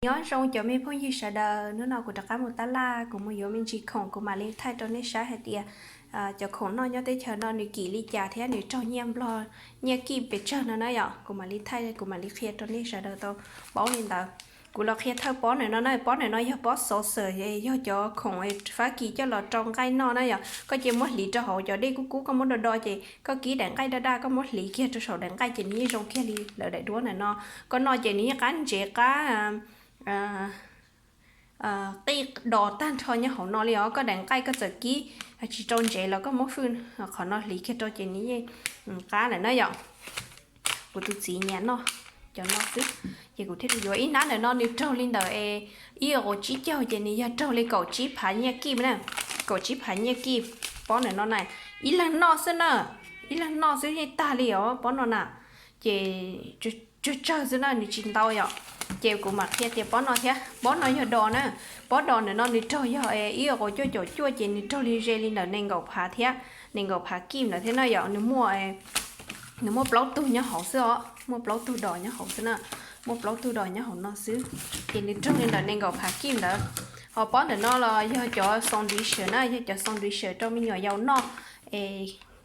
Nyob zoo cov me phooj ywg sawv daws, hnub no kuv rov qab mus tab laj, kuv mus yuav me ntsis khoom kuv mam li thaij rau nej saib hais tias cov khoom noj nyob teb chaws no nws kim li cas thiab nws raug nyiaj Nplog nyiaj kim pes tsawg no na yom. Kuv mam li thaij, kuv mam li qhia rau nej sawv daws tau paub li ntawd. Kuv los qhia thawj pob ntawm no na, pob ntawm no yog pob xov xwm, yog cov khoom Fab Kis coj los rau nqaij noj na yom. Koj cia muab hliv rau hauv cov dej kub kub, koj muab do do ces koj kib daim nqaij daj daj, koj muab hliv kiag rau saum daim nqaij ces nws yeej zoo kiag li lawv daim duab ntawm no. Koj noj ces nws yeej qab ntsev qab qij do tag nrho nyob hauv no li os. Koj daim nqaij koj txawm kib tsis rau ntsev los koj muab fwj qhov no hliv kiag rau ces nws yeej qab lawm na yom. Kuv tus txiv nyiam noj cov no xwb, ces kuv thiaj li yuav. Ib hnab ntawm no nws raug li ntawm ib euro tsib caug ces nws yog raug li kaum tsib phav nyiaj kim na, kaum tsib phav nyiaj kim. Pob ntawm no na, ib leeg noj xwb na, ib leeg noj xwb yeej tag li os pob no na, ces tsawg tsawg xwb na, nws tsis ntau yom. Ces kuv mam qhia tias pob no thiab, pob no yog do na, pob do ntawm no nws raug yog ib euro cuaj caum cuaj ces nws raug li ze li ntawm nees nkaum phav thiab, nees nkaum phav kim ntawd thiab na yom. Nws muaj nws muaj plaub tug nyob hauv xwb os, muaj plaub tug do nyob hauv xwb na, muaj plaub tug do nyob hauv no xwb, ces nws raug li ntawm nees nkaum phav kim ntawd. Ho pob ntawm no los yog cov sandwich na, yog cov sandwich rau me nyuam yaus noj.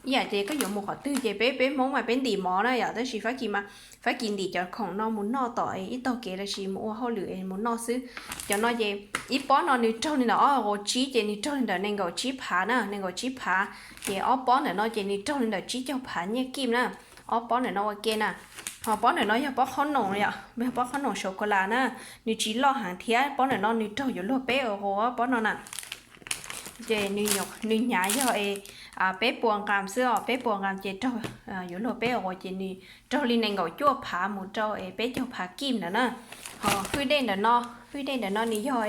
Ib yam ces koj yuav mus qhov twg ces peb, peb Hmoob mas peb ntim mov na yom, tab sis Fab Kis mas Fab Kis ntim cov khoom no mus noj tom ib tog kev lossis mus ua hauj lwm es mus noj xwb. Cov no ces ib pob no nws raug li ntawm ob euro tsib ces nws raug li ntawm nees nkaum tsib phav na, nees nkaum tsib phav, ces ob pob ntawm no ces nws raug li ntawm tsib caug phav nyiaj kim na. Ob pob ntawm no ua ke na. Ho pob ntawm no yog pob qhob noom yom, yog pob qhob noom sou ko las na, nws tsis loj heev thiab. Pob ntawm no nws raug yuav luag peb euro, pob no na. Ces nws hnyav yog peb puas nqas xwb os, peb puas nqas ces raug yuav luag peb euro ces nws raug li nees nkaum cuaj phav mus rau peb caug phav kim ntawd na. Ho fwj dej ntawm no, fwj dej ntawm no nws yog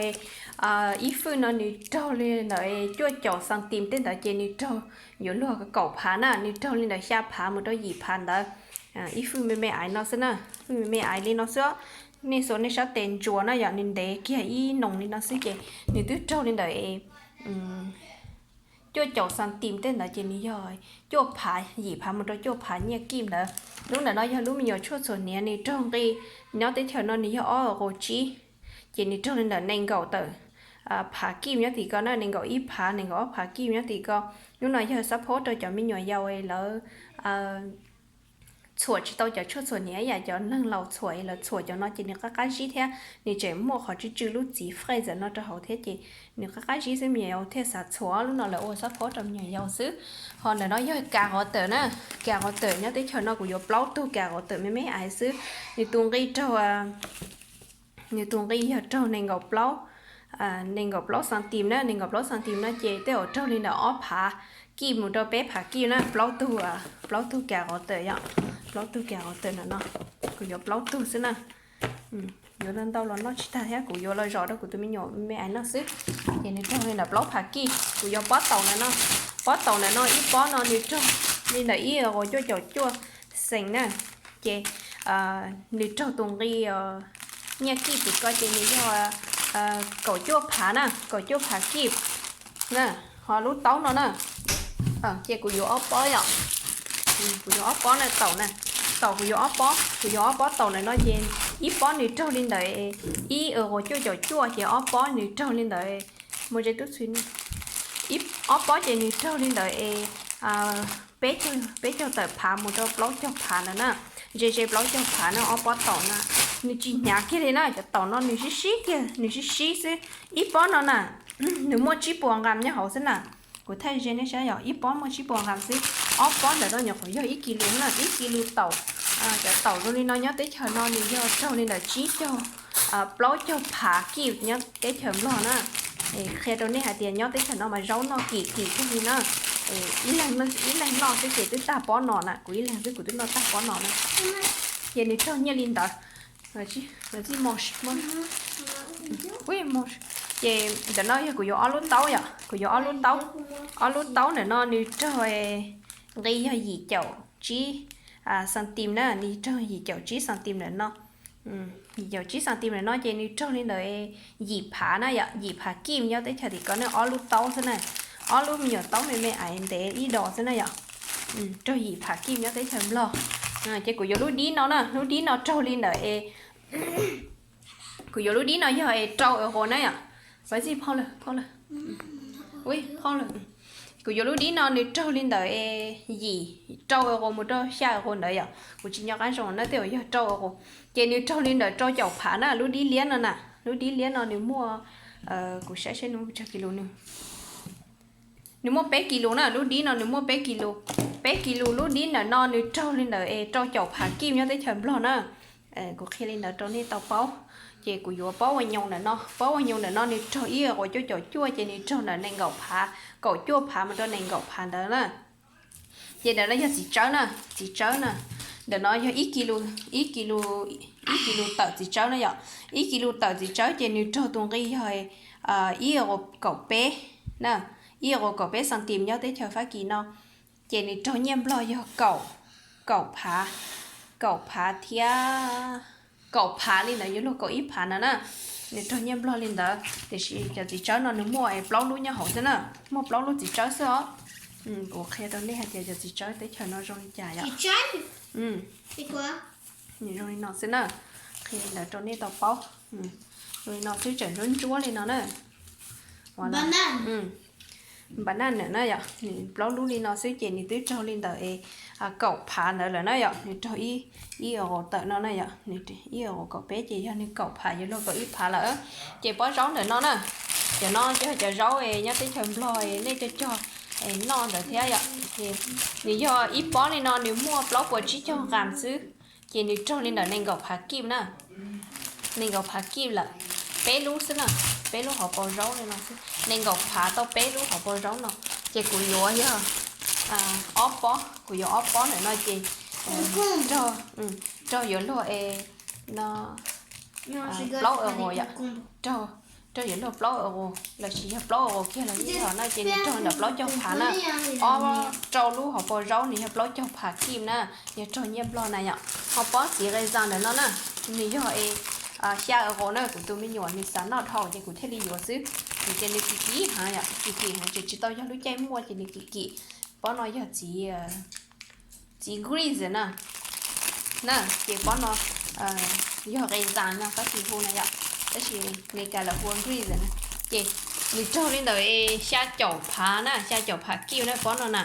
ib fwj no nws raug li ntawm cuaj caum xas tis tej ntawd ces nws raug yuav luag kaum phav na, nws raug li ntawm xya phav mus rau yim phav ntawd. Ib fwj me me aiv no xwb na, fwj me me aiv li no xwb. Nej xuas nej sab tes ntsuas na yom, nws ntev kiag ib noos li no xwb ces nws twb raug li ntawm cuaj caum xas tis tej ntawd ces nws yog cuaj phav, yim phav mus rau cuaj phav nyiaj kim ntawd. Lub ntawm no yog lub me nyuam tshuaj txhuam hniav, nws raug nqi nyob teb chaws no nws yog ob euro tsib, ces nws raug li ntawm nees nkaum tawm phav kim nyob tim ko na, nees nkaum ib phav, nees nkaum ob phav kim nyob tim ko. Lub no yog xab phob rau cov me nyuam yaus lawv txhuam tsis tau cov tshuaj txhuam hniav ib yam cov neeg laus txhuam, lawv txhuam cov no ces nws qab qab zib thiab nws tseem muaj qhov tsw tsw lub txiv fais ntawm no rau hauv thiab ces nws qab qab zib xwb, me nyuam yaus thiaj xav txhuam. Lub no lawv ua xab phob rau me nyuam yaus xwb. Ho ntawm no yog kas qov tawm na, kas qov tawm nyob teb chaws no kuv yuav plaub tug kas qov tawm me me aiv xwb. Nws tus nqi raug nws tus nqi yog raug nees nkaum plaub, nees nkaum plaub xas tis na, nees nkaum plaub xas tis no ces tej zaum raug li ntawm ob phav kim mus rau peb phav kim na, plaub tug, plaub tug kas qov tawm yom, plaub tug kas qov tawm ntawm no. Kuv yuav plaub tug xwb na. Yuav ntau los noj tsis tag thiab, kuv yuav los zom rau kuv tus me nyuam me aiv noj xwb. Ces nws raug li ntawm plaub phav kim. Kuv yuav pob taum ntawm no, pob taum ntawm no ib pob no nws raug li ntawm ib euro cuaj caum cuaj xees na. Ces nws raug tus nqi nyiaj kim tim ko ces nws yog kaum cuaj phav na, kaum cuaj phav kim. Ho lub taub no na, ces kuv yuav ob pob yom, kuv yuav ob pob na, taum na, taum kuv yuav ob pob, kuv yuav ob pob taum ntawm no ces ib pob nws raug li ntawm ib euro cuaj caum cuaj ces ob pob nws raug li ntawm, mus ze tub txhis, ob pob ces nws raug li ntawm peb caug tawm phav mus rau plaub caug phav ntawd na, ze ze plaub caug phav na ob pob taum na. Nws tsis hnyav kiag li na, cov taum no nws sib sib kiag, nws sib sib xwb. Ib pob no na, nws muaj tsib puas nqas nyob hauv xwb na. Kuv thaij ze nej saib yom, ib pob muaj tsib puas nqas xwb. Ob pob ntawm no nyuam qhuav yog ib kis lus na, ib kis lus taum. Cov taum zoo li no nyob teb chaws no nws yog raug li ntawm tsib caug, plaub caug phav kim nyob teb chaws Nplog na. Qhia rau nej hais tias nyob teb chaws no mas zaub noj kim kim kiag li na. Ib leeg noj xwb ces twb tag pob no na, kuv ib leeg xwb kuv twb noj tag pob no na. Ces nws raug nyiaj li ntawd. Ces ntawm no yog kuv yuav ob lub taub yom, kuv yuav ob lub taub. Ob lub taub ntawm no nws raug nqi yog yim caum tsib xas tis na, nws raug yim caum tsib xas tis ntawm no. Yim caum tsib xas tis ntawm no ces nws raug li ntawm yim phav na yom, yim phav kim nyob teb chaws tim ko ne, ob lub taub xwb na. Ob lub me nyuam taub me me aiv ntev ib dos xwb na yom. Raug yim phav kim nyob teb chaws Nplog. Ces kuv yuav lub dib no na, lub dib no raug li ntawm es Kuv yuav lub dib no yog rau euro na yom. Kuv yuav lub dib no nws raug li ntawm yim, rau euro mus rau xya euro ntawd yom. Kuv tsis nco qab zoo na, tej uas yog rau euro. Ces nws raug li ntawm rau caum phav na, lub dib liab no na. Lub dib liab no nws muaj, kuv saib saib nws muaj pes tsawg kis lus. Nws muaj peb kis lus na, lub dib no nws muaj peb kis lus. Peb kis lus lub dib ntawm no nws raug li ntawm es rau caum phav kij nyob teb chaws Nplog na. Kuv qhia li ntawd rau nej tau paub. Ces kuv yuav pob ua nyoos ntawm no, pob ua nyoos ntawm no nws raug ib euro cuaj caum cuaj, ces nws raug ntawm nees nkaum phav, kaum cuaj phav mus rau nees nkaum phav ntawd na. Ces ntawm no yog txiv tsawb na, txiv tsawb na. Ntawm no yog ib kis lus, ib kis lus, ib kis lus tawm txiv tsawb na yom. Ib kis lus tawm txiv tsawb ces nws raug tus nqi yog ib euro kaum peb na, ib euro kaum peb xas tis nyob teb chaws Fab Kis no. Ces nws raug nyiaj Nplog yog kaum, kaum phav, kaum phav thiab, kaum phav li ntawd yuav luag kaum ib phav no na. Nws raug nyiaj Nplog li ntawd, tiam sis cov txiv tsawb no nws muaj plaub lub nyob hauv xwb na, muaj plaub lub txiv tsawb xwb os. Kuv qhia rau nej hais tias cov txiv tsawb teb chaws no zoo li cas yom. Nws zoo li no xwb na, qhia li ntawd rau nej tau paub. Zoo li no xwb, tseem ntsuab ntsuab li no na. Npav naj na yom, nws plaub lub li no xwb ces nws twb raug li ntawm es kaum phav ntawd lawm na yom. Nws raug ib euro tawm no na yom, ib euro kaum peb ces yog nws kaum phav yuav luag kaum ib phav lawm. Ces pob zaub ntawm no na, cov no yog cov zaub nyob teb chaws Nplog nej cog cog noj ntawd thiab yom. Nws yog ib pob li no nws muaj plaub puas tsib caug nkas xwb, ces nws raug li ntawm nees nkaum phav kij na. Nees nkaum phav kij lawm, peb lub xwb na, peb lub hauv paus zaub li no xwb, nees nkaum phav tau peb lub hauv paus zaub no. Ces kuv yuav yog ob pob, kuv yuav ob pob ntawm no ces raug yuav luag es no plaub euro yom, raug yuav luag plaub euro lossis yog plaub euro kiag los yeej yog na, ces nws raug ntawm plaub caug phav na. Ob rau lub hauv paus zaub nws yog plaub caug phav kij na, yog raug nyiaj Nplog na yom. Ho pob txiv qe zas ntawm no na, nws yog es xya euro na, kuv tus me nyuam nws xav noj dhau ces kuv thiaj li yuav xwb. Vim tias nws kim kim heev yom, kim kim heev ces tsis tau yog lub caij muaj ces nws kim kim. Pob no yog txiv, txiv greens na. Na ces pob no yog qe zas no, Fab Kis hu na yom, tab sis Meskas lawv hu ua greens na. Ces nws raug li ntawm xya caum phav na, xya caum phav kij na pob no na.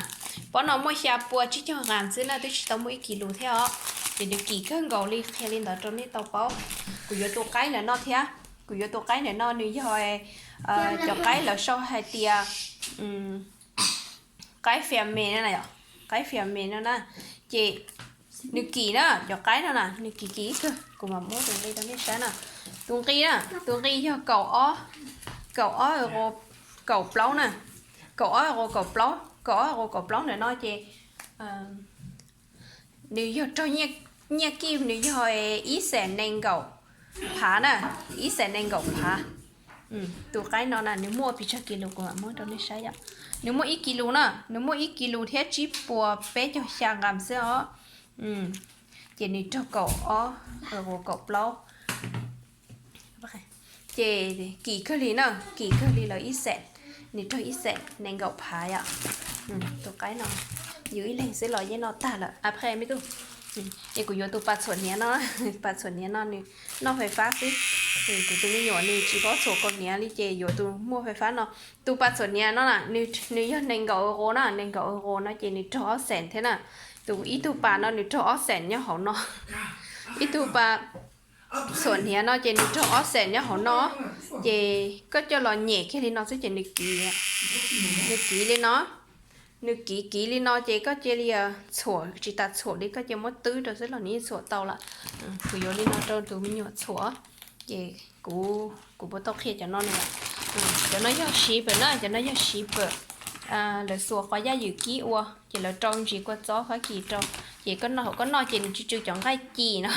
Pob no muaj xya pua tsib caug nkas xwb na, twb tsis tau muaj ib kis lus thiab os. Ces nws kim kawg nkaus li, qhia li ntawd rau nej tau paub. Kuv yuav tus qaib ntawm no thiab, kuv yuav tus qaib ntawm no nws yog cov qaib lawv sau hais tias qaib fia me na yom, qaib fia me no na. Ces nws kim na, cov qaib no na nws kim kim ib kawg, kuv mam muab tus nqi rau nej saib na. Tus nqi na, tus nqi yog kaum ob, kaum ob euro kaum plaub na, kaum ob euro kaum plaub, kaum ob euro kaum plaub ntawm no ces nws yog raug nyiaj kij nws yog ib xees nees nkaum phav na, ib xees nees nkaum phav. Tus qaib no na nws muaj pes tsawg kis lus kuv mam muab rau nej saib yom. Nws muaj ib kis lus na, nws muaj ib kis lus thiab tsib puas peb caug xya nkas xwb os. Ces nws raug kaum ob, kaum plaub. Ces kim kawg li na, kim kawg li lawv ib xees, nws raug ib xees nees nkaum phav yom. Tus qaib no yus ib leeg xwb los yeej noj tag lawm a phe me tub. Es kuv yuav tus pas txhuam hniav no, pas txhuam hniav no nws noj fais fab xwb. Kuv tus me nyuam nws tsis paub txhuam kaus hniav li ces yuav tus muaj fais fab no. Tus pas txhuam hniav no na, nws yog nees nkaum euro na, nees nkaum euro no ces nws raug ob xees thiab na. Tus ib tug pas no nws raug ob xees nyob hauv no. Ib tug pas txhuam hniav no ces nws raug ob xees nyob hauv no. Ces koj coj los nyem kiag li no xwb ces nws kiv, nws kiv li no. Nws kiv kiv li no ces koj cia li txhuam, tsis tas txhuam li, koj cia muab twb rau xwb los nws yeej txhuam tau lawm. Kuv yuav li no rau tus me nyuam txhuam. Ces kuv, kuv puas tau qhia cov no na? Cov no yog siv pawm na, cov no yog siv pawm. Lawv xuas qos yaj ywm kib ua ces lawv rau ntsis kua txob Fab Kis rau. Ces koj noj, koj noj ces nws tsw tsw cov nqaij ci no,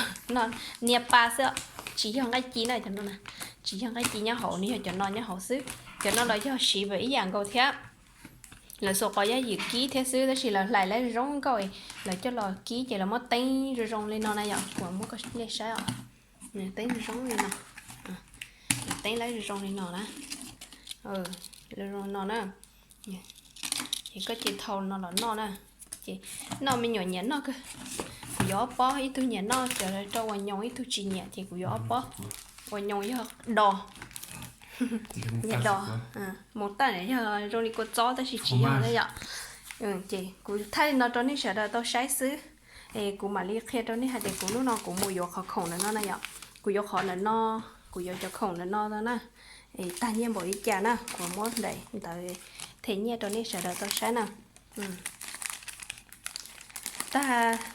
niag pa xwb, tsis yog nqaij ci na, cov no na, tsis yog nqaij ci nyob hauv, nws yog cov no nyob hauv xwb. Cov no los yog siv pawm ib yam nkaus thiab. Lawv xuas qos yaj ywm kib thiab xwb tab sis lawv hlais lawv zoo nkauj, lawv coj los kib ces lawv muab teeb zoo zoo li no na yom, kuv muab nej saib os. Teeb zoo zoo li no, teeb lawv zoo zoo li no na, zoo no na. Ces koj cia thau no los noj na. Ces noj me nyuam nyiam noj kawg. Kuv yuav ob pob, ib tug nyiam noj cov rau ua nyoos, ib tug tsis nyiam ces kuv yuav ob pob. Ua nyoos yog do, yog do, mus taj yog zoo li kua txob tab sis tsis yog na yom. Ces kuv thaij li no rau nej sawv daws tau saib xwb. Es kuv mam li qhia rau nej hais tias kuv hnub no kuv mus yuav qhov khoom ntawm no na yom. Kuv yuav qhov ntawm no, kuv yuav cov khoom ntawm no na. Tag nyiaj npaum li cas na, kuv muab daim ntawv them nyiaj rau nej sawv daws tau saib na.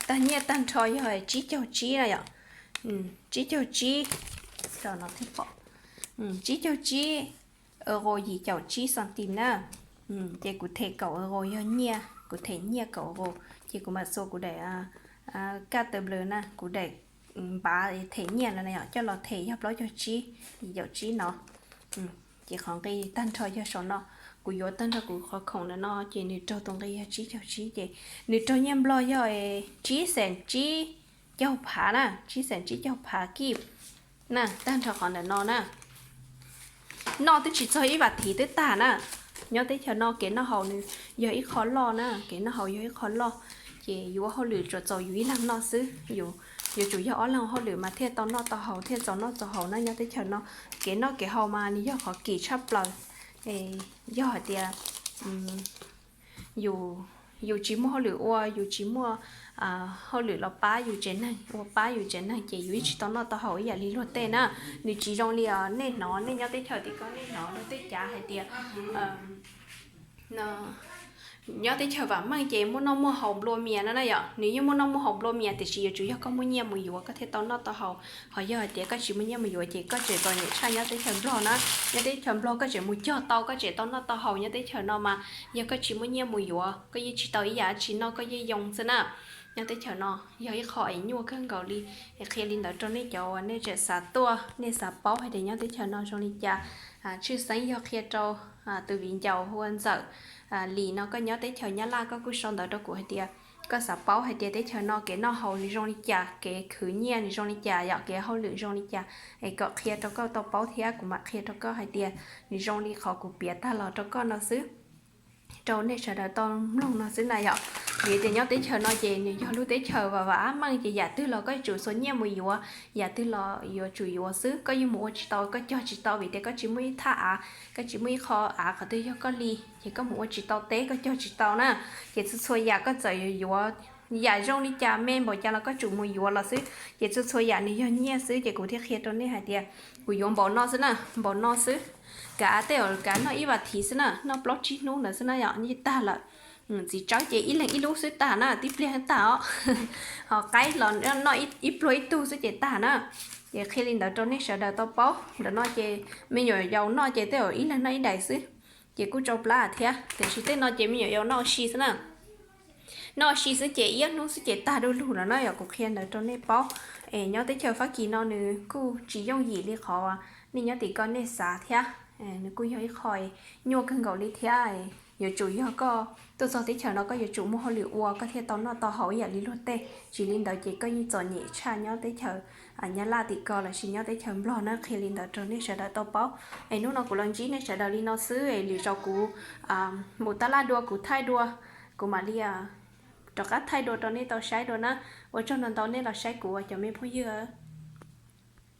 Tag nyiaj tag nrho yog tsib caug tsib na yom. Tsib caug tsib, rau no thiaj pom. Tsib caug tsib euro yim caum tsib xas tis na. Ces kuv them kaum euro yog nyiaj, kuv them nyiaj kaum euro, ces kuv mam txua kuv daim kaj taw nplawg na, kuv daim npav them nyiaj no na yom, coj los them yog plaub caug tsib, yim caum tsib no. Ces qhov nqi tag nrho yog saum no, kuv yuav tag nrho kuv qhov khoom ntawm no ces nws raug tus nqi yog tsib caug tsib ces nws raug nyiaj nplog yog tsib xees tsib caug phav na, tsib xees tsib caug phav kib na, tag nrho qhov ntawm no na. Noj twb tsis txog ib vas thiv twb tag na. Nyob teb chaws no kev noj haus nws yog ib qho loj na, kev noj haus yog ib qho loj, ces yuav hauj lwm tsuas txaus yus ib leeg noj xwb, yuav tsum yog ob leeg hauj lwm mas thiaj tau noj tau haus thiaj txaus noj txaus haus na. Nyob teb chaws no kev noj kev haus mas nws yog qhov kim tshaj plaws. Yog hais tias yus, yus tsis muaj hauj lwm ua, yus tsis muaj hauj lwm los pab yus tsev neeg, ua pab yus tsev neeg ces yus yeej tsis tau noj tau haus ib yam li luag tej na. Nws tsis zoo li nej hnov, nej nyob teb chaws tim ko nej hnov luag tej cav hais tias nyob teb chaws vam meej ces muaj noj muaj haus nplua mias no na yom. Nws yeej muaj noj muaj haus nplua mias tiam sis yuav tsum yog koj muaj nyiaj mus yuav koj thiaj tau noj tau haus. Ho yog hais tias koj tsis muaj nyiaj mus yuav ces koj tseem txom nyem tshaj nyob teb chaws Nplog na. Nyob teb chaws Nplog koj tseem mus cog tau koj tseem tau noj tau haus, nyob teb chaws no mas yog koj tsis muaj nyiaj mus yuav koj yeej tsis tau ib yam dab tsi noj, koj yeej yoo xwb na. Nyob teb chaws no yog ib qho es nyuaj kawg nkaus li. Es qhia li ntawd rau nej cov uas nej tseem xav tuaj, nej xav paub hais tias nyob teb chaws no zoo li cas. Tshwj xeeb yog qhia rau tus viv ncaus hu ua Ntxawm Lis no, koj nyob teb chaws Nyab Laj koj kuj sau ntawv rau kuv hais tias koj xav paub hais tias teb chaws no kev noj haus nws zoo li cas, kev khwv nyiaj nws zoo li cas, yom, kev hauj lwm zoo li cas, es kom qhia rau koj tau paub thiab kuv mam qhia rau koj hais tias nws zoo li qhov kuv piav tag los rau koj no xwb, rau nej sawv daws tau mloog no xwb na yom. Vim tias nyob teb chaws no ces nws yog lub teb chaws vam vam meej ces yam twg los koj yuav tsum xuas nyiaj mus yuav, yam twg los yuav tsum yuav xwb. Koj yeej mus ua tsis tau, koj cog tsis tau vim tias koj tsis muaj ib thaj av, koj tsis muaj ib qho av qhov twg yog koj li, ces koj mus ua tsis tau teb, koj cog tsis tau na. Ces txhua txhua yam koj txawm yuav yuav yam zoo li cas me npaum cas los koj tsum mus yuav los xwb. Ces txhua txhua yam nws yog nyiaj xwb, ces kuv thiaj qhia rau nej hais tias kuv yuav npaum no xwb na, npaum no xwb. Kav tej zaum kav noj ib vas thiv xwb na, noj plaub tsib hnub ntawd xwb na yom, yeej tag lawm. Txiv tsawb ces ib leeg ib lub xwb tag na, tib pliag tag os. Ho qaib los noj ib pluag ib tug xwb ces tag na. Ces qhia li ntawd rau nej sawv daws tau paub. Ntawm no ces me nyuam yaus noj ces tej zaum ib leeg noj ib daim xwb, ces kuj tsau plab thiab. Tiam sis tej no ces me nyuam yaus noj ua si xwb na. Noj ua si xwb ces ib ob hnub xwb ces tag du lug no na yom. Kuv qhia ntawd rau nej paub. Es nyob teb chaws Fab Kis no nws kuj tsis yooj yim li qhov nej nyob tim ko nej xav thiab. Nws kuj yog ib qho nyuaj kawg nkaus li thiab. Yuav tsum yog koj tuaj txog teb chaws no koj yuav tsum muaj hauj lwm ua koj thiaj tau noj tau haus ib yam li luag tej, tsis li ntawd ces koj yeej txom nyem tshaj nyob teb chaws Nyab Laj tim ko lossis nyob teb chaws Nplog na. Qhia li ntawd rau nej sawv daws tau paub. Es hnub no kuv los ntsib nej sawv daws li no xwb, es lwm zaus kuv mus tab laj dua kuv thaij dua, kuv mam li rov qab thaij dua rau nej tau saib dua na. Ua tsaug ntau ntau nej los saib kuv cov me phooj ywg.